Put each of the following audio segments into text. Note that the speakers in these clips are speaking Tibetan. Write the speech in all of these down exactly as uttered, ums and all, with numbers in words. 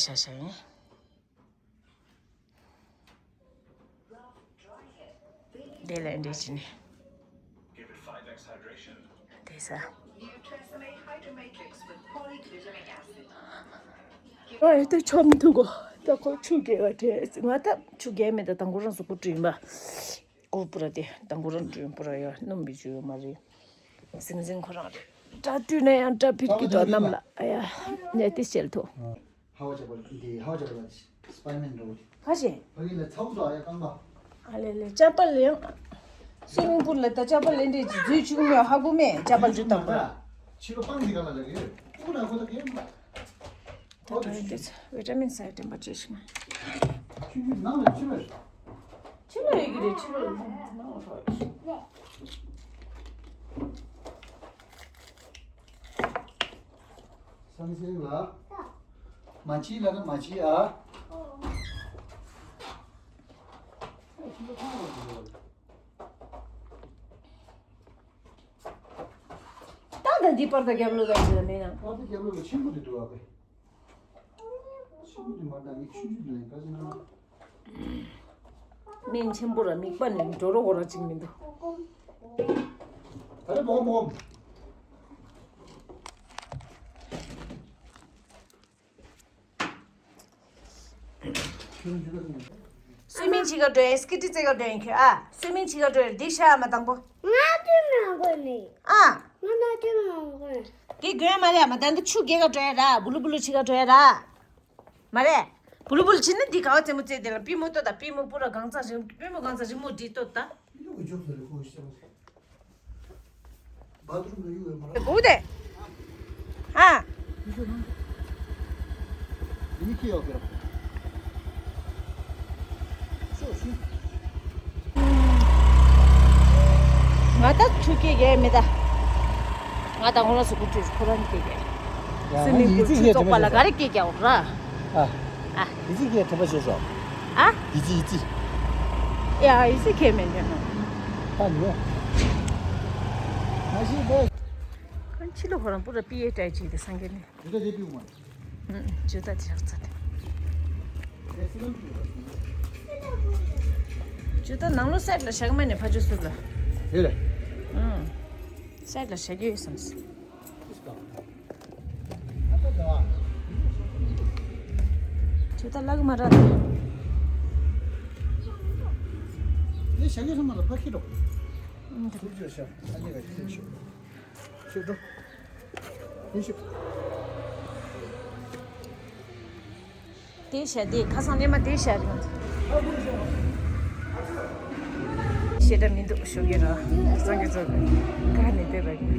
ད་ཤ་ཡིན། དེ་ལས་འདྲེ་ཅི་ནས། དེ་ས། ཨ་ཡ་དེ་ཆོམ་འདུག་གོ། ད་ཁོ་ཆུ་རྐྱལ་བ་དེ་ང་ད་ཆུ་རྐྱལ་མེད། ད་དང་པོ་རང་གཟུགས་པོ་བཀྲུས་ཡིན་པ། ཀོ་པུ་ར་དེ་དང་པོ་རང་བཀྲུས་པུ་ར་ཡ་སྣུམ་པའི་ཆུ་ཡོད་མ་རེད། ཟིང་ཟིང་ཁོ་རང་རེད། སྐྲ་བཀྲུས་ན་ཡང་སྐྲ་ཕིར་གི་དོ་གནམ་ལ། ཨ་ཡ་ནས་དེ་བཤད་ཐུབ། ཧ་བ་ཅག་པ་འདི་ཧ་བ་ཅག་པ་ལ་སི་པའི་མེན་འགྲོ་གི། ཁ་ཤས། ཕ་གི་ལ་ཚ་བོ་ཚོ་ཨ་ཡ་རྐང་པ། ཨ་ལེ་ལེ་ཅ་པལ་ཡང་། སུའི་མིང་པུལ་ལ་ད་ཅ་པལ་ལེན་འདྲེ་ཅི་འཛུལ་བཅུག་མེད་ཧ་གོ་མེད། ཅ་པལ་འཇུ་དང་པོ། ཕྱི་ལོ་སྤང་འདི་ག་ལ་ལ་གི་ཨུ་ན་གོ་ད་གེ་མ། ད་ད་ཡིན་དེ་ཚོ་བི་ཏ་མིན་སའི་དྲན་པ་བྱེད་ཤིག་མ། ཆུ་ཆུ་ནང་ལ་ཆུ་ལ། ཕྱི་ལ་ཡོད་ཀྱི་རེད། ཕྱི་ལ་ཡོད་ནང་ལ་ཧྲོག་ཡོད། སང་སེང་ལ། མ་ཕྱི་ལ་ན་མ་ཕྱི་ཨ། ད་ད་འདི་པར་ད་རྒྱབ་ལོ་ད་འདི་ལ་མེད་ན། པར་ད་རྒྱབ་ལོ་ལ་ཆེན་པོ་དེ་འདུག་ཨ་པེ། ཆུ་དེ་མ་དང་ངས་ཆུ་ཆུ་དེ་ལེན་ག་ཟེར་ན། སྨན་ཆེན་པོ་ར་མིག་པ་ནས་འགྲོ་རོགས་ར་ཅིག་མི་འདུག་ད་རེ་མོག་མོག་སུའི་མིང་ཅི་ག་འགྲོ་ཡིན། སྐི་ཏི་ཙེ་ག་འགྲོ་ཡིན་ཁྱོད་ཨ། སུའི་མིང་ཅི་ག་འགྲོ་ཡིན། འདི་ཤ་ཨ་མ་དང་པོ། ང་དེ་མ་གོ་ནི། ཨ། ང་ན་དེ་མ་གོ་ནི། དེ་དགོས་མ་རེད་ཨ་མ། ད་འདི་ཆུ་རྐྱལ་ག་འགྲོ་ཡ་ར། བུ་ལུ་བུ་ལུ་ཅི་ག་འགྲོ་ཡ་ར། མ་རེད། བུ་ལུ་བུ་ལུ་ཅི་ནི་འདི་ག་བ་རྩེད་མོ་རྩེད་དེ་ལ་པུས་མོ་ལྟོས་དང་། པུས་མོ་པུ་ར་གང་ཚ་རིང་། པུས་མོ་གང་ཚ་རིང་མོ་འདི་ལྟོས་དང་། ཨུ་དེ། ཨ། ང་ད་ཆུ་སྐྱེས་ཀྱི་མི་ད། ང་ད་ཁོ་རང་སུ་ཁུ་ཁྲུས་ཁོ་རང་སྐྱེས་ཀྱི། ཡ་སུ་མི་ཡི་ཙི་ཁུ་ཁྱེད་ཚོགས་པ་ལ་ག་རེ་སྐྱེས་ཀྱའོ་ར། ཨ། ཨ། ཡི་ཙི་ཁྱེད་དྲན་པ་བྱེད་ཤོག་ཨ། ཡི་ཙི་ཡི་ཙི། ཡ་ཡི་ཙི་ཁྱེད་མེད་ཀྱང་། ཨ་ནི། ང་ཤི་བས། ཁོང་ཕྱི་ལོ་ཁོ་རང་པུ་ར་པི་ཨེ་ཏྲའི་ཅི་དེ་སང་གེ་ནི། ཇུ་ཏ་དེ་པི་ཝན། ཇུ་ཏ་དེ་ཡག་ཚ་དེ། ཇུ་ཏ་ནང་ལོ་སེད་ལ་བཞག་མ་ནས་ཕ་ཇུ་སུབ་ལ། དེ་རེད། སེད་ལ་བཞག་གི་ཡོད་བསམ་སོང་། ཇུ་ཏ་ལག་མ་ར་དེ། དེ་བཞག་གི་སོང་མ་ལ་ཕ་ཁི་རོ། ཨུམ། ཐུགས་རྗེ་ཆེ། ཨ་ནི་ག་ཤེས་ཤོག་ཤོག་འགྲོ། ཡིན་ཤོག་དེ་བྱས་དེ་ཁ་སང་ནས་མ་དེ་བྱས་རེད། ཤེས་སྒྲ་མི་འདུག་ཞུ་གི་ར། སང་གི་ཚོ་ག་ནས་དེ་ར་གི།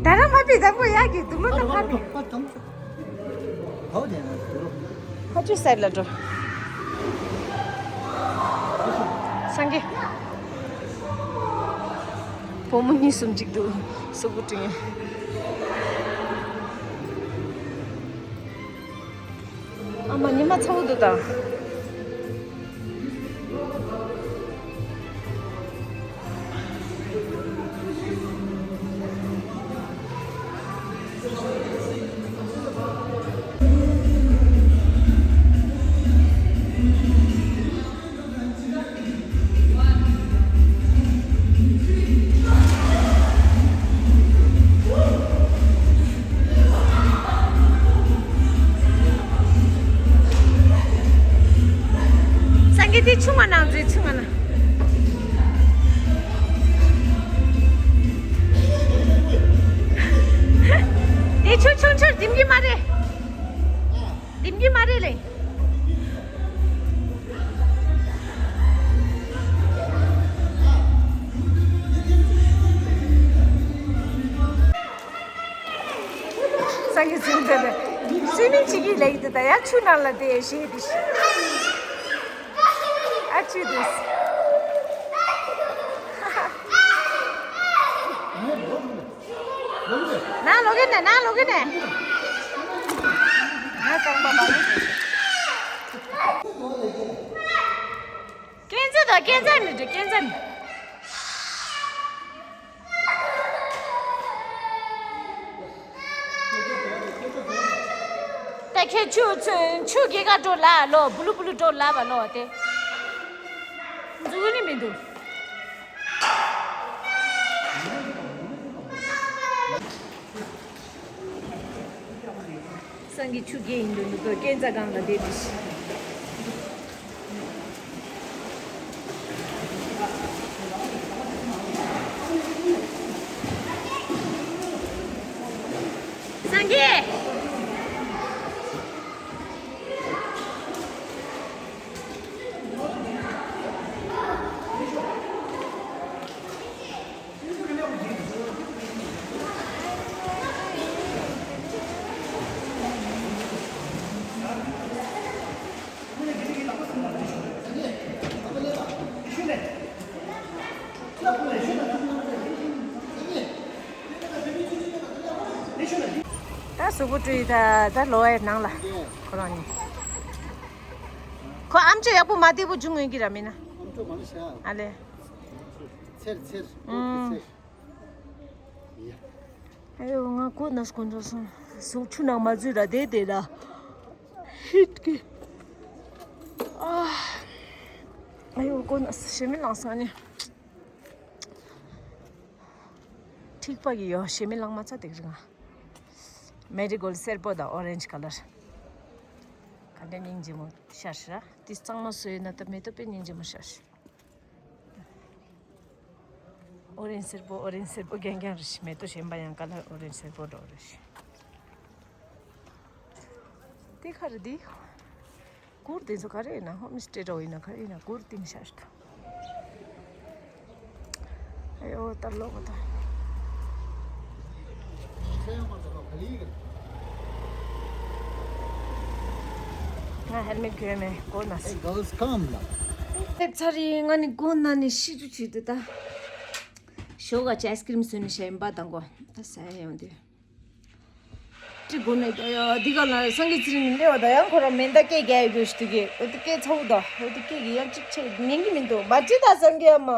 ད་ར་མ་པི་དང་པོ་ཡག་གི་འདུག་ལོ་ན་མ་པི། ཧོ་དེ་ན་དུ་རོ། ཧ་ཅུ་སའིད་ལ་འགྲོ། སང་གེ། བུ་མོ་གཉིས་གསུམ་ཅིག་འདུག་སུ་གུ་ཀྲིང་། ཨ་མ་ཉི་མ་ཚ་བོ་འདུག་ད། སང་གེ་དེ་ཆུང་བ་ནང་འཛུལ་ཆུང་བ་ན། དེ་ཆུ་ཆུང་ཆུར་འདེམ་གི་མ་རེད། འདེམ་གི་མ་རེད་ལེ། སང་གེ་ཟིན་ཚེ་ནས་སུའི་མིང་བྱེད་ཀྱི་ལེགས་འདི་ད་ཡ་ཆུ་ནང་ལ་དེ་ཞེས་དེ་ཞེས། ཨ་ཆུ་དུས། ན་ལོ་གེ་ནས་ན་ལོ་གེ་ནས། ང་ཚང་མ་མ་ལོ་གེ། སྐྱེན་ཚ་དང་སྐྱེན་ཚ་མི་འདུག་སྐྱེན་ཚ་མི། ཁྱེད་ཆུ་ཚོད་ཆུ་སྐྱེས་ཀ་འགྲོ་ལ་ལོ་བུ་ལུ་བུ་ལུ་འགྲོ་ལ་བ་ལོ་དེ། འཛུགས་ནི་མི་འདུག་སང་གི་ཆུ་སྐྱེས་ཡིན་འདུག་འདུག་གོ་སྐས་འཛེག་སྒང་ལ་བསྡད་དེ་ཤི། སངས་རྒྱས། ད་གཟུགས་པོ་བཀྲུས་ད་ད་ལོག་ཡ་ནང་ལ་ཁོ་རང་ནི། ཁོ་ཨམ་ཅོག་ཡག་པོ་མ་བདེ་པོ་བྱུང་ཡོད་ཀྱི་ར་མིན་ན། ཨམ་ཅོག་མ་ནི་ཤ། ཨ་ལེ། ཚེར་ཚེར། ཨོ་ཚེར། ཡ། ཨ་ཡོ་ང་གོ་ནས་དཀོན་མཆོག་གསུམ། གཟུགས་ཆུ་ནང་མ་འཛུལ་ར་བསྡད་བསྡད་ར། ཧིད་ཀི། ཨ། ཨ་ཡོ་གོ་ནས་ཞེ་མི་ལངས་སོང་ནི། འཁྲིག་པ་གི་ཡོ་ཞེ་མི་ལངས་མ་ཚ་དེ་རིང་ང་། མེ་རི་གོལ་སེར་པོ་དང་ཨོ་རེན་ཇི་ཀ་ལར། ག་འདྲ་སྙིང་རྗེ་མོ་ཤར་ཤར། དེ་གཙང་མ་བཟོས་ན་ད་མེ་ཏོག་དཔེ་སྙིང་རྗེ་མོ་ཤར་ཤར། ཨོ་རེན་སེར་པོ་ཨོ་རེན་སེར་པོ་རྒྱང་རྒྱང་རེད་ཤི། མེ་ཏོག་གཞན་པ་ཡང་ཀ་ལར་ཨོ་རེན་སེར་པོ་འདྲ་བོ་རེད་ཤི། དེ་ག་རེ་དེ། གུར་དེ་ཚོ་ག་རེ་ཡིན་ན་ཧོམ་སྟེ་འདྲ་བོ་ཡིན་ན་ག་རེ་ཡིན་ན་གུར་བཏིང་ཤག་ཤི་ད། ཨ་ཡོ་ད་ལོག་གོ་ད། ང་ཧེལ་མེད་གྱོན་མེད་གོ་ན་སི། Hey, girls, come now. ལེབ་ཚར་ཡིན་ང་ནི་གོ་ན་ནི་ཤི་ཅུ་ཅུ་དེ་ད། ཞོགས་ཀ་ཅི་ཨའི་སི་ཀི་རིམ་བཟོས་ནས་ཞལ་འབག་དང་གོ་ད་ཟ་ཡ་ཡོང་དུས། ཅི་དགོས་ནས་ཀྱང་ཡ་འདི་ག་ལ་སངས་རྒྱས་ཚེ་རིང་གླེ་བ་ད་ཡང་ཁོ་རང་མེ་མདའ་སྐད་རྒྱག་ཡོད་ཤི་དུ་གི་འོ་དེ་སྐད་ཚ་བོ་ད་འོ་དེ་སྐད་གི་ཡང་གཅིག་ཆེ་ཉན་གི་མི་འདུག་མ་ཅི་ད་སངས་རྒྱས་ཨ་མ།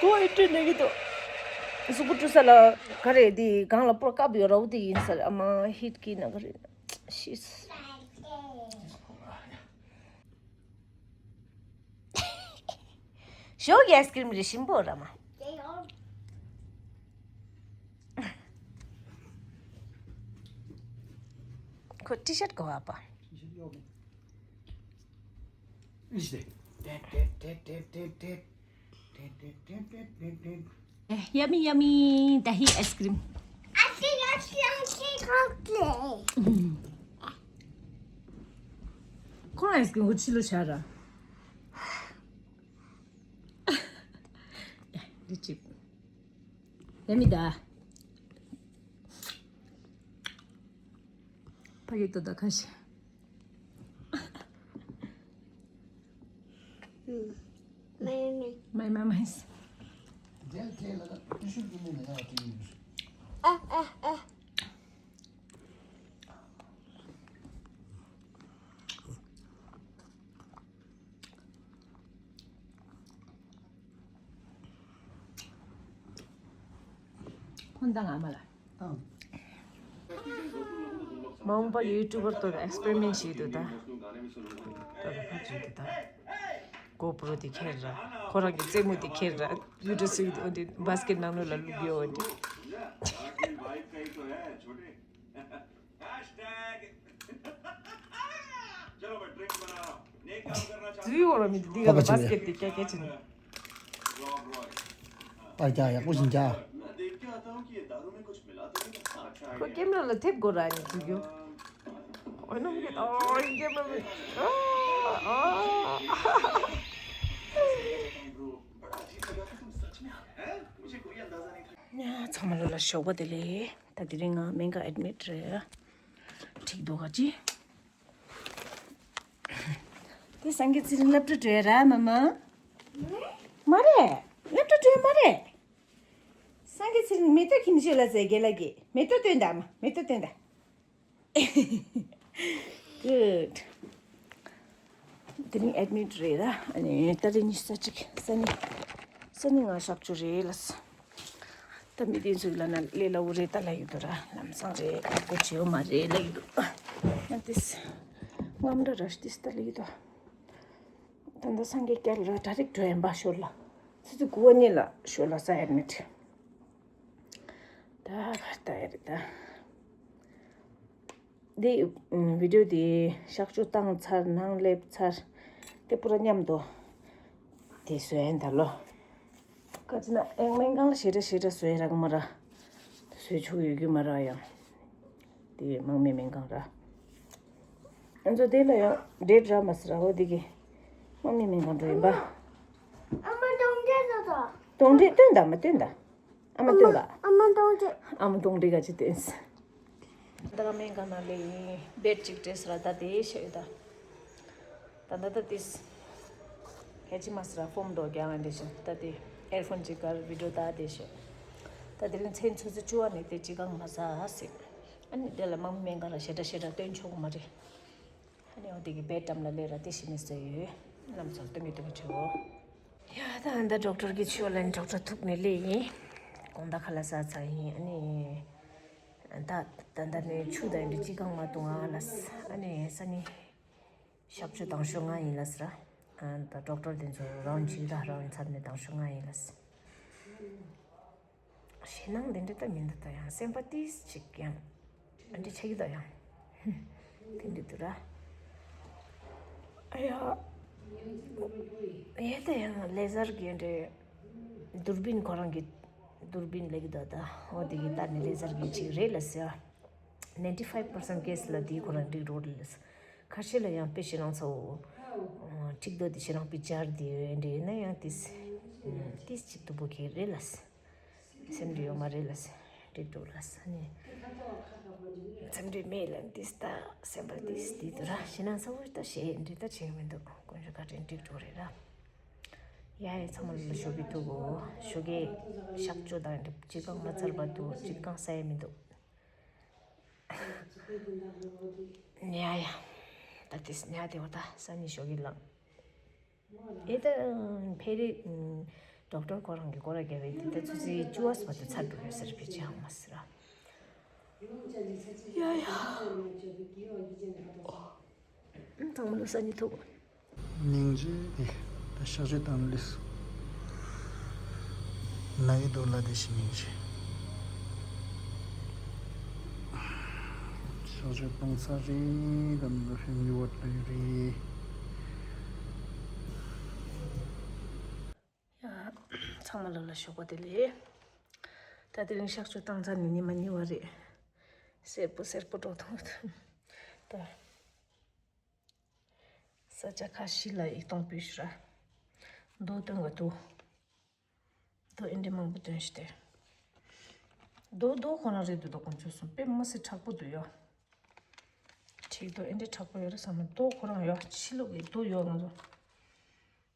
གོ་ཨེ་སྤྲོད་ནས་གི་འདུག་གཟུགས་པོ་བཀྲུ་ས་ལ་ག་རེ་དེ་གང་ལ་པོར་ཀབ་ཡོད་ར་བོ་དེ་ཡིན་ས་ལ་ཨ་མ་ཧིད་ཀི་ན་ག་རེ་ཤི། ཞོགས་ཀྱི་ཨའི་སི་ཀི་རིམ་རེ་ཞིམ་པོ་ར་མ། ཁོ་ཊི་ཤར་གོ་བ་པ། Yummy, yummy, dahi ice cream. ཁོང་ཨའི་སི་ཀི་རིམ་ཁོ་ཕྱི་ལོ་ཆགས་ར། འདི་གཅིག་ཡ་མི་ད། ཕ་གི་ཏོ་ད་ཁ་ཤས། མའི་མའི་མའི། མའི་མའི་མའི། ཨ་ཨ་ཨ། ཁོང་དང་ཨ་མ་ལ། མ་འོངས་པ་ཡུ་ཊུབ་པར་ཏོ་ཨེག་སི་པེ་རི་མེན་ཊི་བྱེད་འདུག་ད། ཏོ་ད་ཕ་བྱེད་འདུག་ད། གོ་པྲོ་དེ་ཁྱེར་ར། ཁོ་རང་གི་རྩེད་མོ་དེ་ཁྱེར་ར། ཡུ་ཊུབ་སུ་འོ་དེ་བྷ་སི་ཀེ་ཊི་ནང་ལོགས་ལ་བླུག་ཡོད་འོ་དེ། ཟུའི་འོ་ར་མི་འདི་ག་ལ་བྷ་སི་ཀེ་ཊི་དེ་ཀྱ་ཀྱ་ཅི་ནི། ཨ་ཀྱ་ཡག་པོ་ཞིག་ཀྱ། ཁོ་ཀེམ་ར་ལ་ཐེབས་དགོས་ར་ནི་འཇུག་རྒྱུ། འོ་ན་མི་ཨོ་ཀེམ་ར་མི་ཨ་ཨ། ཚང་མ་ལོ་ལ་ཞོགས་པ་བདེ་ལེགས། ད་དེ་རིང་ང་སྨན་ཁང་ཨེ་ཌི་མིཊ་རེད། འགྲིག་འདུག་ག་ཅི། དེ་སངས་རྒྱས་ཚེ་རིང་སློབ་གྲྭ་འགྲོ་ཡ་ར་མ་མ། མ་རེད། སློབ་གྲྭ་འགྲོ་ཡ་མ་རེད། སངས་རྒྱས་ཚེ་རིང་མེ་ཏོག་ཁྱེར་ནས་ཤོད་ལ་ཟེར་རྒན་ལགས་ཀྱིས་མེ་ཏོག་སྟོན་དང་མ་མེ་ཏོག་སྟོན་དང་། Good. དེ་རིང་ཨེ་ཌི་མིཊ་རེད་ར། ཨ་ནི་ཏ་རིག་ཉི་ཤུ་རྩ་གཅིག་སང་ཉིན། སང་ཉིན་ང་གཤག་བཅོས་རེད་ལ། ད་མི་དེ་ཚོས་ལབ་ན་ལས་སླ་བོ་རེད་ད་ལབ་ཀྱི་འདུག་ར། ལམ་སང་རེད། ཡག་པོ་བྱེད་ཡོད་མ་རེད་ལབ་ཀྱི་འདུག་ཡང་ཏིས་རྔམ་འདྲ་ར་ཏིས་ད་ལབ་ཀྱི་འདུག་ད་ལྟ་སངས་རྒྱས་སྐྱ་ལ་ར་ད་རིག་འགྲོ་ཡིན་པ་ཞོར་ལ། ཙི་ཙི་གུ་བ་གཉིས་ལ་ཞོར་ལ་ས་ཡར་མེད། ད་ག་ད་ཡ་རེད་ད། འདི་ཨ་བི་ཌིའོ་འདི་གཤག་བཅོས་བཏང་ཚར། ནང་སླེབས་ཚར། དེ་པུ་ར་མཉམ་དུ་དེ་བཟོས་ཡིན་ད་ལོ། ག་ཅི་ན་ཨེ་སྨན་ཁང་ལ་ཞེ་དྲག་ཞེ་དྲག་བཟོས་རག་མ་ར། བཟོས་ཆོག་ཡོད་རྒྱུ་མ་ར་ཡང་། དེ་དམག་མི་སྨན་ཁང་ར། ང་ཚོ་དེ་ལ་ཡང་ཌེ་ཊི་རག་མ་སི་ར། འོ་དེ་གི་དམག་མི་སྨན་ཁང་འགྲོ་ཡིན་པ། ཨ་མ་གདོང་འདྲེ་བཟོ་དང་། གདོང་འདྲེ་སྟོན་དང་མ་སྟོན་དང་། ཨ་མ་སྟོན་པ། ཨ་མ་གདོང་འདྲེ། ཨ་མ་གདོང་འདྲེ་ག་ཅི་སྟོན། ད་སྨན་ཁང་ནང་ལ་ཡིན། བེཌ་ཅིག་སྤྲད་ཟེར་ར། ད་དེ་ཤ་ཡོད་ད། ད་ད་ད་དེས་ཧེ་ཅི་མ་ཟེར་ར། ཕོམ་འགྲོ་རྒྱག་ཡང་དེ་བཞིན་ད་དེ་ཨེར་ཕོན་ཅིག་གར་བི་ཌིའོ་ད་དེ་ཤ། ད་དེ་རིང་མཚན་ཆུ་ཚོད་བཅུ་པ་ནས་དེ་ཅི་གང་མ་ཟ་ཟེར། ཨ་ནི་དེ་ལ་དམག་མི་སྨན་ཁང་ལ་ཞེ་དྲག་ཞེ་དྲག་སྟོན་ཆོག་གི་མ་རེད། ཨ་ནི་འོ་དེ་གི་བེཌ་འགྲམ་ལ་སླེབས་ར་དེ་ཤི་ནས་ཟེར་ཡོད། ལམ་སང་སྟོན་གི་སྟོན་གི་བྱེད་འོ། ཡ་ད་ཨ་ད་ཌོག་ཊར་གི་ཆུ་ལན་ཌོག་ཊར་ཐུག་ནས་སླེབས་ཡིན། དགོང་དག་ཁ་ལག་ཟ་ཚར་ཡིན། ཨ་ནི་ད་ད་ད་ནས་ཆུ་དང་འདི་ཅི་གང་མ་བཏུང་ཨ་ལ། ཨ་ནི་ས་ནི་གཤག་བཅོས་དང་ཤོག་ང་ཡིན་ལ་ཟེར། ཨ་ད་ཌོག་ཊར་དེ་ཚོ་རའུན་ཌི་ཅིག་ད་རའུན་ཌི་ཚར་ནས་དང་ཤོག་ང་ཡིན་ལ་ཟེར། ཞེད་སྣང་དེ་འདྲ་ད་མི་འདུག་ད་ཡང་སེམས་པ་ཏིས་ཅིག་ཡང་འདི་ཆགས་ཀྱི་ད་ཡང་དེ་འདྲ་འདུག་ར། ཨ་ཡ། ཡ་ད་ཡང་ལེ་ཟར་གྱི་འདྲ་དུར་བིན་ཁོ་རང་གི་དུར་བིན་ལེགས་ད་ད། འོ་དེ་གི་ད་ནི་ལེ་ཟར་གྱི་ཅིག་རེད་ལ་ཟེར། ནའིན་ཊི་ཕའིབ་པར་སེན་ཊི་ཀེ་སི་ལ་དེ་ཁོ་རང་འགྲིག་རོགས་ལ་ཟེར། ཁ་ཤས་ལ་ཡང་དཔེ་ཞེད་སྣང་ཚ་བོ། ཁྲིག་རྡོ་དེ་ཞེད་སྣང་དཔེ་སྦྱར་དེ་འདྲ་ཡིན་ན་ཡང་ཏིས་ཏིས་ཅིག་སྡུག་པོ་གི་རེད་ལ་ཟེར། སེམས་འདྲི་ཡོད་མ་རེད་ལ་ཟེར། འགྲིག་འགྲོ་ལ་ཟེར་ནས། སེམས་འདྲི་མེད་ལ་འདི་ལྟ་སེམས་པ་འདི་འདི་དུ་ར་ཞེ་ན་ཚ་བོ་ལྟ་ཞེ་འདྲི་ལྟ་བྱེད་ཀྱི་མི་འདུག་དཀོན་མཆོག་བཀའ་དྲིན་འགྲིག་འགྲོ་རེད་ར། ཡ་ཡ་ཚང་མ་ལ་ཞོགས་པའི་ཐུག་གོ། ཞོགས་ཀའི་གཤག་བཅོས་དང་འགྲིག་ཅི་གང་མ་ཚར་བར་དུ་ཅི་གང་ཟ་ཡ་མི་འདུག་ཡ་ཡ། ད་དེ་ཉལ་བསྡད་པ་ད་སང་ཉིན་ཞོགས་ཀྱི་ལངས། ཨེ་ད་ཕེ་རི་ཌོག་ཊར་ཁོ་རང་གི་སྐོར་ར་རྒྱབ་པའི་དེ་ད་ཆུ་ཚོད་བཅུ་པ་བར་དུ་ཚར་འགྲོ་ཡོད་ཟེར་ཕེ་ཅི་ཧང་མ་ཟེར། ཡ་ཡ། ཚང་མ་ལོ་གསར་ཉིན་ཐུག་སྙིང་རྗེ་ཨེ། ད་གཤག་བཅོས་བཏང་ལས་སོ། ན་གི་འདུག་ལ་དེ་ཞིག་སྙིང་རྗེ། གཤག་བཅོས་བཏང་ཚར་རེད། ད་ནི་ཕེ་མི་ལི་ཝར་ཌ་ཡོད་རེད། ཡ། ཚང་མ་ལ་ལ་ཞོགས་པ་བདེ་ལེགས། ད་དེ་རིང་གཤག་བཅོས་བཏང་ཚར་ནས་ཉི་མ་གཉིས་པ་རེད། སེར་པོ་སེར་པོ་འགྲོ་ཐུབ་ད། ས་ཆ་ཁ་ཤས་ལ་ཡིག་ཐོག་ཕུལ་ཞུ་ར། རྡོ་སྟོན་ག་འདུག་རྡོ་ཨེ་འདྲ་མང་པོ་སྟོན་ཞུ་དེ། རྡོ་རྡོ་ཁོ་ན་རེད་འདུག་ད་དཀོན་མཆོག་གསུམ། དཔེ་མི་སྲིད་དྲག་པོ་འདུག་ཡ། ཁྲིག་རྡོ་ཨེ་འདྲ་དྲག་པོ་ཡོད་རེད་བསམ་ན། རྡོ་ཁོ་རང་ཡ་ཕྱི་ལོགས་ཀྱི་རྡོ་ཡོད་ང་ཚོ།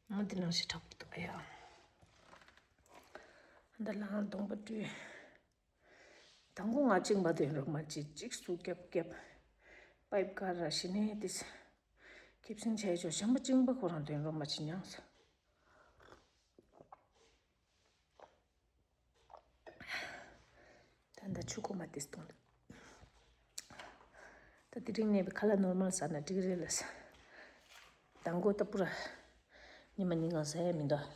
ཨ་འདི་ནང་བཞིན་དྲག་པོ་འདུག་ཡ། འདི་ལའང་གདོང་པ་བཀྲུས། དང་པོ་ང་བཅིངས་པ་དོན་རོགས་མ་བྱེད། གཅིག་སུ་རྒྱབ་རྒྱབ། པའིབ་ཀ་ར་ཞི་ནས་ཏིས། ཁེབས་སེང་བྱས་ཆོག་གཞན་པ་བཅིངས་པ་ཁོ་རང་དོན་རོགས་མ་བྱེད་མྱངས་སོ། ད་ལྟ་ཆུ་ཁོལ་མ་ཏིས་གཏོང་འདུག་ད་དེ་རིང་ནས་ཁ་ལག་ནོར་མལ་ཟ་ན་འགྲིག་རེད་ལ་ཟ། དང་པོ་ད་པུ་ར་ཉི་མ་གཉིས་ང་ཟ་ཡ་མི་འདུག་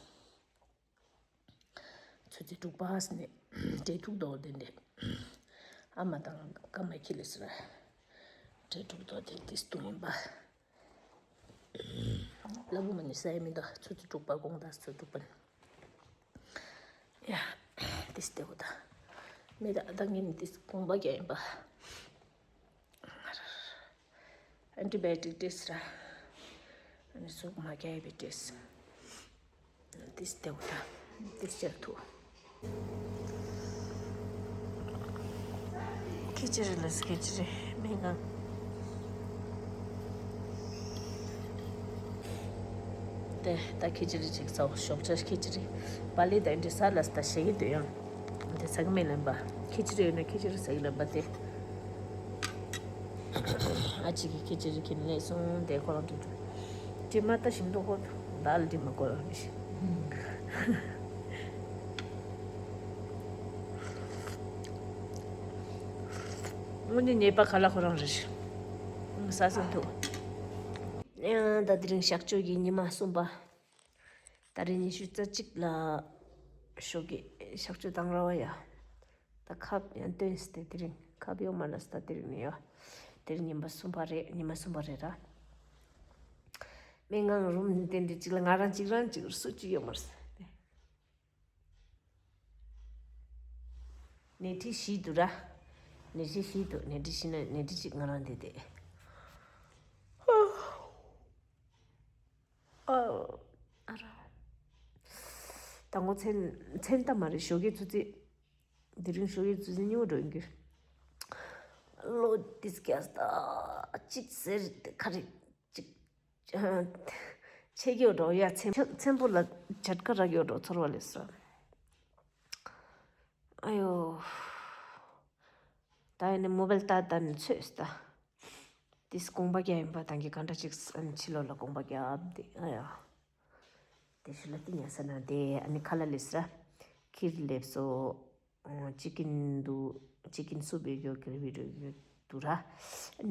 ཆུ་ཚོད་དྲུག་པ་ནས་འབྲས་ཐུག་རྡོག་དེ་འདྲས། ཨ་མ་དང་ཀ་མ་ཁྱི་ལས་ཟེར། འབྲས་ཐུག་རྡོག་དེ་དེ་སྟོང་ཡིན་པ། ལ་བུ་མ་ནི་ས་ཡ་མི་འདུག་ཆུ་ཚོད་དྲུག་པ་དགོང་དག་ཆུ་ཚོད་དྲུག་པ་ནས། ཡ། དེ་སྟེ་གོ་ད། མི་ད་ད་ངས་ནི་དེ་དགོངས་པ་རྒྱག་ཡིན་པ། ཨན་ཊི་བའི་ཡོ་ཊིག་ཏེས་ར། ཨ་ནི་ཟུག་མ་རྒྱག་པའི་ཏེས། ཏེས་ཏེ་བ་ཏེས་ཅར་ཐུ། ཁི་ཅི་རི་ལ་སི་ཁི་ཅི་རི་མི་གང་། ཏེ་ད་ཁི་ཅི་རི་ཅིག་ཚའོ། ཞོགས་ཇ་ཁི་ཅི་རི། པ་ལི་དང་འདི་ས་ལ་ས་ད་ཞེ་གི་འདོད་ཡང་། དེ་ཚ་གི་མེད་ལབ་པ། ཁི་ཅི་རི་ཡོད་ན་ཁི་ཅི་རི་ཟ་གི་ལབ་པ་དེ། ཨ་ཅིག་གིས་ཁི་ཅི་རི་ཁྱེར་ནས་སླེབས་སོང་། དེ་ཁོ་རང་དུ་དྲི་མ་ལྟ་བཞིན་དུ་ཁོ་ད་ལ་དྲི་མ་ཁོ་རང་རེད། དངོས་གནས་ཉེས་པ་ག་ལ་ཁོ་རང་རེད། ས་སེམས་ཐུག་ཡང་ད་དེ་རིང་གཤག་བཅོས་ཀྱི་ཉི་མ་གསུམ་པ། ད་རེས་ཉི་ཤུ་རྩ་གཅིག་ལ་ཞོགས་ཀྱི་གཤག་བཅོས་བཏང་ར་བ་ཡ། ད་ཁབ་ཡང་བཏོན་སྟེ་དེ་རིང་ཁབ་ཡོད་མ་ལ་ས་དེ་རིང་ནས་ཡ། དེ་རིང་ཉིན་པ་གསུམ་པ་རེད། ཉི་མ་གསུམ་པ་རེད་ར། སྨན་ཁང་རུམ་དེ་འདྲ་གཅིག་ལ་ང་རང་གཅིག་རང་གཅིག་སུ་གཅིག་ཡོད་མ་རེད། ནད་ཁྲི་བཞི་འདུག་ར། ནད་ཁྲི་བཞི་འདུག་ནད་ཁྲི་བཞི་ན་ནད་ཁྲི་གཅིག་ང་རང་དེ་དེ། ཨ་ར། དང་པོ་མཚན་མཚན་ལྟ་མ་རེད། ཞོགས་ཀའི་ཆུ་ཚོད། དེ་རིང་ཞོགས་ཀའི་ཆུ་ཚོད་ཉི་འོ་འགྲོ་ཡིན་གྱི། ལོ་ཏིས་ཀྱ་སྟ་གཅིག་ཟེར་ཏེ་ཁ་རེ་གཅིག་ཆེ་གི་འགྲོ་ཡ། མཚན་མཚན་པོ་ལ་ཇ་ཀ་རག་གི་འགྲོ་ཚོར་བ་ལས་སོ། ཨ་ཡོ། ད་ཡིན་ནི་མོ་བལ་ལྟ་ལྟ་ནི་ཚོས་ལྟ། ཏིས་དགོངས་པ་རྒྱག་ཡིན་པ་དང་གི་ག་འདྲ་ཅིག་ཕྱི་ལོགས་ལ་དགོངས་པ་རྒྱབ་དེ་ཨ་ཡ། དེ་ཤུ་ལ་ཏི་ཉ་ས་ན་དེ་ཨ་ནི་ཁ་ལ་ལི་སྲ་ཁིར་ལེབ་སོ། ཅི་ཀིན་དུ་ཅི་ཀིན་སུབ་ཡོད་ཡོད་ཀིར་བི་རུ་ཡོད་དུ་ར།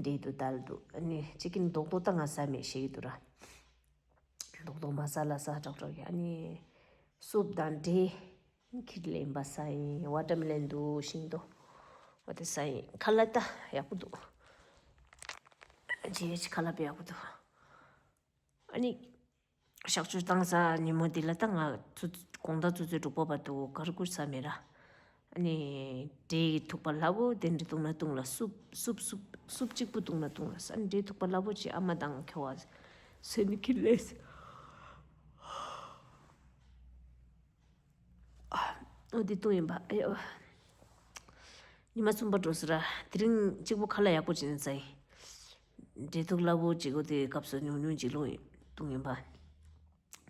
འདྲེ་དུ་དལ་དུ་ཨ་ནི་ཅི་ཀིན་རྡོག་རྡོག་ད་ང་ས་མེད་ཤེས་ཀྱི་དུ་ར། རྡོག་རྡོག་མ་ས་ལ་ས་ཀྲོག་ཀྲོག་ཡ་ཨ་ནི་སུབ་དང་འདྲེ། ཁིར་ལེན་པ་ས་ཡིན། ཝ་ཊར་མེ་ལན་འདུག་ཤིང་ཏོག་འོ་དེ་ས་ཡིན། ཁ་ལག་ད་ཡག་པོ་འདུག་ཇེ་ཆི་ཁ་ལག་པ་ཡག་པོ་འདུག་ཨ་ནི་གཤག་བཅོས་བཏང་ས་ཉིན་མོ་དེ་ལ་ད་ང་ཚོ་དགོང་དག་ཆུ་ཚོད་དྲུག་པ་བར་དུ་གར་ཁུར་ས་མེད་ར། ཨ་ནི་འདྲེ་ཐུག་པ་སླ་པོ་དེ་འདྲ་བཏུང་ན་བཏུང་ལ་སུབ་སུབ་སུབ་སུབ་གཅིག་པུ་བཏུང་ན་བཏུང་ལ་ས་འདྲེ་ཐུག་པ་སླ་པོ་ཅིག་ཨ་མ་དང་ཁྱོ་བ་སོན་ནི་ཁིར་ལེས། འོ་དེ་བཏུང་ཡིན་པ་ཨེ་ཡོ། ཉི་མ་གསུམ་པ་འགྲོ་ཟེར་ར། དེ་རིང་གཅིག་པོ་ཁ་ལག་ཡག་པོ་བྱིན་ཚེ། འབྲས་ཐུག་སླ་པོ་གཅིག་པོ་དེ་སྐབས་སུ་ཉུང་ཉུང་གཅིག་ལོང་བཏུང་ཡིན་པ།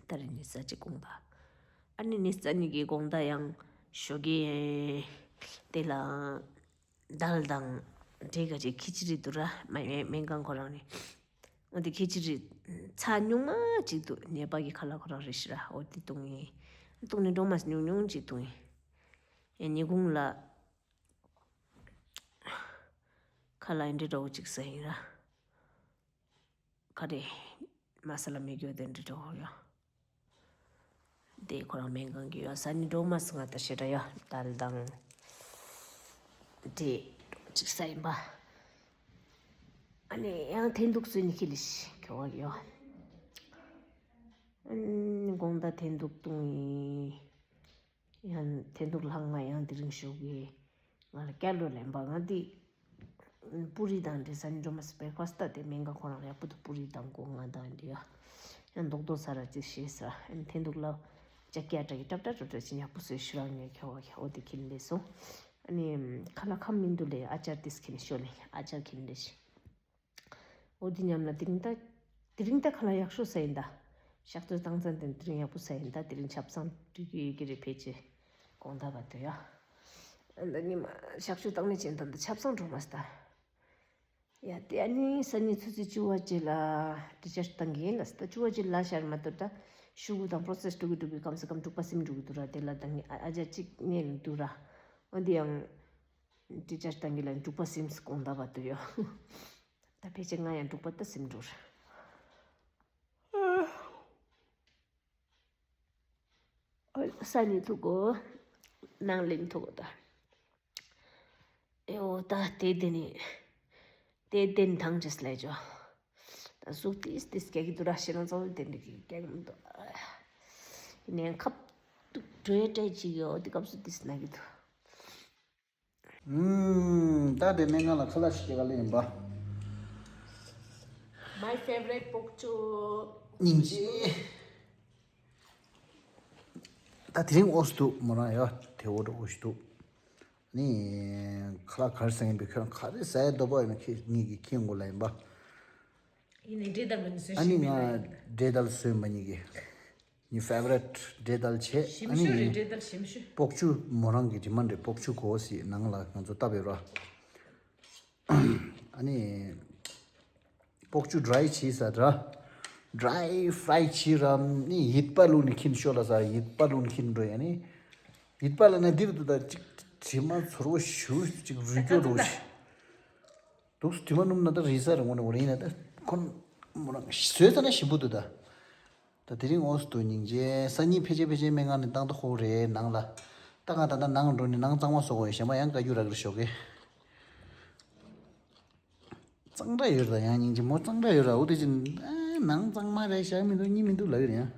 ད་རེས་ཉི་ཤུ་རྩ་གཅིག་དགོང་དག་ཨ་ནི་ཉི་ཤུ་རྩ་གཉིས་ཀྱི་དགོང་དག་ཡང་ཞོགས་ཀས་དེ་ལ། དལ་དང་འདྲེ་ག་ཅིག་ཁི་ཅི་རི་འདུག་ར། མ་སྨན་ཁང་ཁོ་རང་ནི། འོ་དེ་ཁི་ཅི་རི་ཚྭ་ཉུང་མ་ཅིག་འདུག་ཉེས་པ་གི་ཁ་ལག་ཁོ་རང་རེད་ཤི་ར། འོ་དེ་བཏུང་ཡིན། བཏུང་ནི་འགྲོ་མ་ཉུང་ཉུང་ཅིག་བཏུང་ཡིན། ཡང་ཉི་གུང་ལ་ཁ་ལག་འདི་འདྲ་བོ་ཅིག་ཟ་ཡིན་ར། ཁ་རེ། མ་ས་ལ་མི་རྒྱུ་དེ་འདྲ་འགྲོ་ཡོད། དེ་ཁོ་རང་སྨན་ཁང་གི་ཡོད་ས་ནི་འགྲོ་མ་སོང་ང་ད་ཞེ་དྲག་ཡོད་དལ་དང་། དེ་ཅིག་ས་ཡིན་པ། ཨ་ནི་ཡང་འཐེན་ཐུག་སུ་ནི་ཁི་ལི་ཤི་ཁྱོ་བ་ཡོད། ཨ་ནི་དགོང་དག་འཐེན་ཐུག་བཏུང་ཡིན། ཡང་འཐེན་ཐུག་ལྷག་ང་ཡང་དེ་རིང་ཞོགས་ཀས་ང་ལ་སྐྱ་ལོ་ལེན་པ་ང་འདི། པུ་རི་དང་འདྲེ་ས་ནི་འགྲོ་མ་སི་བེ་ཁ་སྟ་དེ་སྨན་ཁང་ཁོ་རང་ཡག་པོ་འདུག་པུ་རི་དང་སྒོ་ང་དང་འདི་ཡ། ཡང་རྡོག་རྡོག་ས་ར་ཅི་ཤེས་ས་ཨན་འཐེན་ཐུག་ལ་ཅ་ཀྱ་ཏྲ་གི་ཏྲབ་ཏྲ་ཏྲབ་ཏྲ་ཅི་ཡག་པོ་སོས་ཤུ་རང་ངས་ཁྱོ་བ་ཁྱོ་དེ་ཁྱིན་ལེ་སོང་། ཨ་ནི་ཁ་ལ་ཁམ་མིན་འདུག་ལེ་ཨ་ཅར་ཏིས་ཁྱིན་ཤོ་ལེ་ཨ་ཅར་ཁྱིན་ལེ་ཤི། འོ་དེ་མཉམ་ལ་དེ་རིང་ད། དེ་རིང་ད་ཁ་ལག་ཡག་ཤོས་ཟ་ཡིན་ད། གཤག་བཅོས་བཏང་ཚར་དེ་དེ་རིང་ཡག་པོ་ཟ་ཡིན་ད། དེ་རིང་ཆབ་གསང་སྤྲོད་ཀྱི་ཡོད་ཀྱི་རེད་ཕལ་ཆེར། དགོང་དག་བར་དུ་ཡ། ད་ཉི་མ་གཤག་བཅོས་བཏང་ནས་བྱས་ད་ད་ཆབ་གསང་འགྲོ་མ་སྟ། ཡ་དེ་ཨ་ནི་སང་ཉིན་ཆུ་ཚོད་བཅུ་པ་ཅིག་ལ་ཌི་ཆར་ཇི་བཏང་གི་ཡིན་ལ་ད་བཅུ་པ་ཅིག་ལ་ཤར་མ་གཏོགས་ད་ཤུ་གུ་དང་པྲོ་སེ་སི་འགྲོ་གི་འགྲོ་གི་ཀམ་སེ་ཀམ་དྲུག་པ་སིམ་འགྲོ་གི་འདུག་ར། དེ་ལ་ད་ངས་ཨ་ཨ་ཅག་གཅིག་ཉལ་འདུག་ར། འོན་ཏེ་ཡང་། ཌི་ཆར་ཇི་བཏང་གི་ལ་དྲུག་པ་སིམ་དགོང་དག་བར་དུ་ཡོད། ད་ཕལ་ཆེར་ང་ཡང་འབྲུག་པ་ད་སེམས་འགྲོར། ས་ནི་ཐུག་གོ། ནང་ལེན་ཐུག་གོ་ད། ཨེ་འོ་ད་དེ་དེ་ནི། དེ་དེ་ནི་ཐང་ཅེས་ལས་ཇོ། ད་གཟུགས་ཏིས་ཏིས་སྐྱེ་གི་འདུག་ར་ཤི་རང་ཚོ་དེ་འདྲ་གི་སྐྱེ་གི་མི་འདུག་ཡིན་ནའང་ཁབ་ཏུ་གྲོས་སྤྲད་ཅིག་ཡོད་དེ་སྐབས་སུ་ཏིས་ན་གི་འདུག་ཨུམ། ད་དེ་སྨན་ཁང་ལ་ཁ་ལག་ཞིག་སྐྱེལ་ག་ལེ་ཡིན་པ། My favorite pork chop. སྙིང་རྗེ། ད་དེ་རིང་ཨོ་སི་འདུག་མོ་རང་ཡ་དེ་འོ་འདྲ་ཨོ་ཞིག་འདུག་ནི། ཁ་ལག་ག་རེ་ཟ་ཡིན་པའི་ཁྱོད་རང་ག་རེ་ཟ་ཡ་འདོད་པ་ཡོད་ན་ཁྱེད་ངེད་ཀྱི་ཁྱེད་མགོ་ལ་ཡིན་པ། ཡིན་ནའི་འབྲས་དལ་མ་ནི་ཟོས་ཨ་ནི་ཤེས་མེད་ང་ལ་ཡིན། འབྲས་དལ་ཟོས་མ་ཉིད་ཀྱི། ངའི་ཕེ་ཝ་རེ་ཊི་འབྲས་དལ་བྱས། ཞིམ་ཨ་ཤོས་རེད་ནི་འབྲས་དལ་ཞིམ་ཤོས། སྤོག་ཆུ་མོ་རང་གི་ཌི་མན་ཌི་རེད། སྤོག་ཆུ་གོ་སི་ནང་ལ་ང་ཚོ་བཏབ་ཡོད་ར། ཨ་ནི་སྤོག་ཆུ་ཌི་རའི་བྱས་ས་ར། ཌི་རའི་ཕ་རའི་བྱས་ར་ནི་ཡིད་པ་བླུགས་ནི་ཁྱིན་ཤོ་ལ་ས་ཡིད་པ་བླུགས་ནི་ཁྱིན་འགྲོ་ཡ་ནི། ཡིད་པ་ལ་ན་འདིར་དུ་ད་ཅིག་དྲི་མ་ཚོར་བོ་ཞུ་ཅིག་རུས་སྐྱོ་འགྲོ་ཞིག་ལུགས་སུ་དུས་མ་སྣུམ་ན་ད་རིལ་ས་རེད་ངོ་ནས་འོ་རེད། ཡིན་ན་ད་ཁོ་མོ་རང་བཟོས་ས་ན་ཞིམ་པོ་འདུག་ད། ད་དེ་རིང་ཨོ་སི་དུ་སྙིང་རྗེ་སང་ཉིན་ཕལ་ཆེར་ཕལ་ཆེར་སྨན་ཁང་ནས་བཏང་ད་ཧོ་རེད་ནང་ལ། ད་ང་ད་ལྟ་ནང་འགྲོ་ནས་ནང་གཙང་མ་བཟོ་དགོས་ཡོད། གཞན་པ་ཡང་བཀའ་བཀྱོན་རག་གི་རེད་ཞོགས་ཀས། གཙང་སྦྲ་ཡོད་རེད་ད། ཡང་སྙིང་རྗེ་མོ་གཙང་སྦྲ་ཡོད་རེད། འོ་དེ་ཅི་ནང་གཙང་མ་རེད་བཞག་མི་འདུག་གཉིད་མི་འདུག་ལབ་ཡོད་རེད་ཡང་།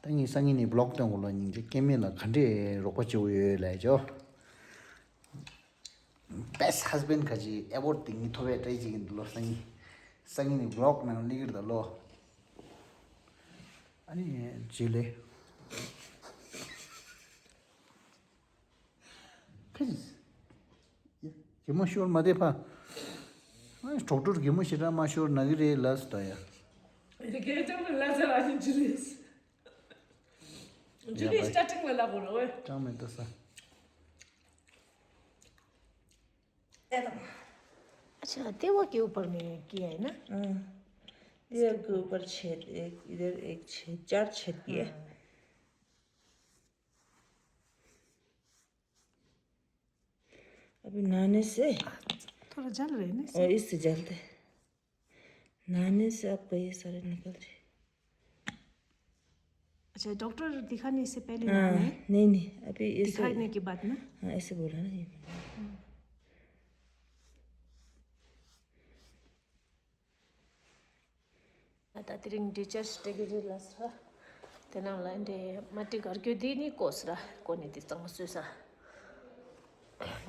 ད་ངས་སང་ཉིན་ནས་བི་ལོག་སྟོན་དགོས་ལ་སྙིང་རྗེ་སྐྱེ་དམན་ལ་ག་འདྲས་རོགས་པ་བྱེད་དགོས་ཡོད་ལབ་ཅོ། Best husband ག་ཅིག་ཨེ་ཝོཌ་དེ་ངས་ཐོབ་པའི་བཀྲ་ཤིས་ཀྱི་འདུག་ལོ། སང་ཉིན་སང་ཉིན་ནས་བི་ལོག་ནང་སླེབས་ཀྱི་རེད་ད་ལོ། ཨ་ནི་རྗེས་ལས། ཁ་ཅིག་གད་མོ་ཤོར་མ་བསྡད་ཕ། ཨ་ནི་ཌོག་ཊར་གད་མོ་ཞེ་དྲག་མ་ཤོར་ན་གི་རེད་ལབ་སོང་ད་ཡ། དེ་གས་ཀྱང་ལ་ཟ་ར་ཞིག་ཅི་རེད། ཇུ་ལི་སི་ཊར་ཊིང་ལ་ལབ་དགོས་རེད། ཅང་མེད་ད་ས། अच्छा, तेवा के ऊपर में किया है ना? हाँ। तेवा के ऊपर छेद, एक इधर एक छेद, चार छेद किया। हाँ। अभी नहाने से थोड़ा जल रहे हैं ना, और इससे जलते हैं। नहाने से आपका ये सारे निकल जाए। अच्छा, डॉक्टर दिखाने से पहले हाँ, नहाना है? नहीं, नहीं, अभी ऐसे दिखाने के बाद ना? हाँ, ऐसे बोला ना ये। ད་དེ་རིང་ཌི་ཆར་ཇི་སྤྲད་ཀྱི་རེད་ལབ་ས། དེ་ནང་ལ་འདྲེ་མ་ཏི་གར་གྱོད་དེ་ནི་ཀོས་ར་ཀོ་ནི་དེ་གཙང་མ་བཟོས་ས།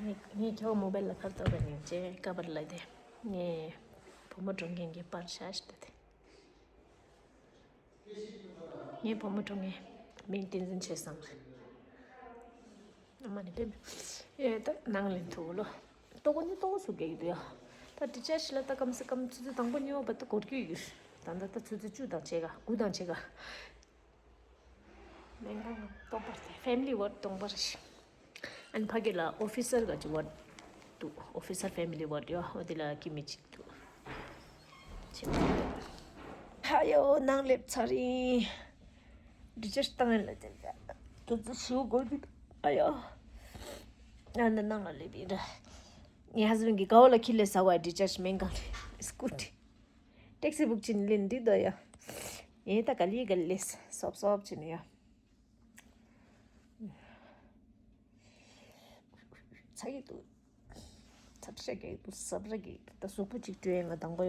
ངས་ངས་ཁྱོད་མོ་བལ་ལ་ཁར་ཏོ་ག་ནི་ཅེ་ཀ་བར་ལ་དེ་ངས་བུ་མོ་གྲོངས་མཁན་གྱི་པར་ཤ་ཤ་དེ་དེ། ངའི་བུ་མོ་གྲོངས་ངས་མིང་བསྟན་འཛིན་ཆོས་བཟང་རེད། ཨ་མ་ནི་ཕེབས་ཨེ་ད་ནང་ལེན་ཐུག་ལོ། ལྟོ་གོ་ནི་ལྟོ་གོ་སུ་གེགས་འདུག་ཡ། ད་ཌི་ཆར་ཇི་ལ་ད་ཀམ་སེ་ཀམ་ཆུ་ཚོད་དང་པོ་ཉོ་བ་ད་གོར་གྱི་ཡོད། ད་ད་ད་ཆུ་ཚོད་བཅུ་དང་ཕྱེད་ཀ་དགུ་དང་ཕྱེད་ཀ། སྨན་ཁང་སྟོང་པར་དེ་ཕེ་མི་ལི་ཝར་སྟོང་པར་ཞིག་ཨན་ཕ་གི་ལ་ཨོ་ཕི་སར་ག་ཅི་ཝར་འདུག་ཨོ་ཕི་སར་ཕེ་མི་ལི་ཝར་ཡོད། འོ་དེ་ལ་ཀི་མི་གཅིག་འདུག་ཆེ་མོ་འདུག་ཨ་ཡོ་ནང་སླེབས་ཚར་ཡིན། ཌི་ཆར་ཇི་བཏང་ཡིན་ལ་དེ་དུ་ཚོད་ཞུ་དགོས་འདུག་ཨ་ཡོ། ཨ་ནི་ནང་ལ་སླེབས་ཡིན་ར། ངའི་ཧ་སི་བན་གྱིས་ག་བ་ལ་ཁྱི་ལས་ཟ་བ་ཌི་ཆར་ཇི་སྨན་ཁང་ལས་སྐུ་ཊི། ཊེག་སི་བུག་བྱིན་ལེན་འདི་དོ་ཡ། ངས་ད་ག་ལི་ག་ལི་སོབ་སོབ་བྱིན་ཡ། ཚ་གི་འདུག་ཚ་ཤ་གི་འདུག་ཟབ་ར་གི་ད་གཟུགས་པོ་གཅིག་བཀྲུས་ཡ་ང་དང་པོ་ཡ།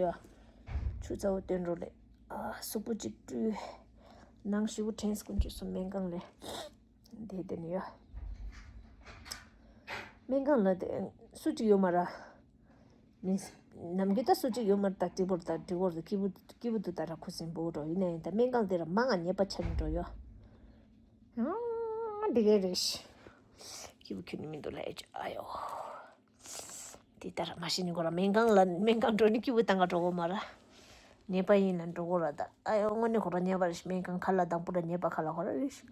ཆུ་ཚ་བོ་སྟོན་འགྲོ་ལེ། ཨ་གཟུགས་པོ་གཅིག་བཀྲུས། ནང་ཞིག་པོ་ཕྲན་སྐུ་མཆུ་སོ་སྨན་ཁང་ལས། འདི་དེ་ནི་ཡ། སྨན་ཁང་ལ་དེ་སུ་གཅིག་ཡོད་མ་ར། མིན། ནམ་རྒྱུན་ད་སུ་གཅིག་ཡོད་མ་རེད། ད་ཏྲི་བོར་ད་ཏྲི་བོར་ད་སྐྱིད་པོ་སྐྱིད་པོ་འདུག་ད་ར་ཁུ་སིམ་པོ་འགྲོ་ཡིན་ནའི་ད་སྨན་ཁང་དེ་ར་མང་ང་ཉེས་པ་ཆགས་ནས་འགྲོ་ཡོད། ཨང་། འདི་གས་རེད། སྐྱིད་པོ་ཁྱོད་ནི་མི་འདུག་ལ་ཨེ་ཅོ་ཨ་ཡོ། འདི་ལྟར་མ་ཤི་ནི་གོ་ར་སྨན་ཁང་ལ་སྨན་ཁང་འགྲོ་ནི་སྐྱིད་པོ་བཏང་ག་འགྲོ་གོ་མ་ར། ཉེས་པ་ཡིན་ལ་འགྲོ་གོ་ར་ད་ཨ་ཡོ་དངོས་གནས་གོ་ར་ཉེས་པ་རེད་ཤི། སྨན་ཁང་ཁ་ལ་དང་པོ་ར་ཉེས་པ་ཁ་ལ་གོ་ར་རེད་ཤི།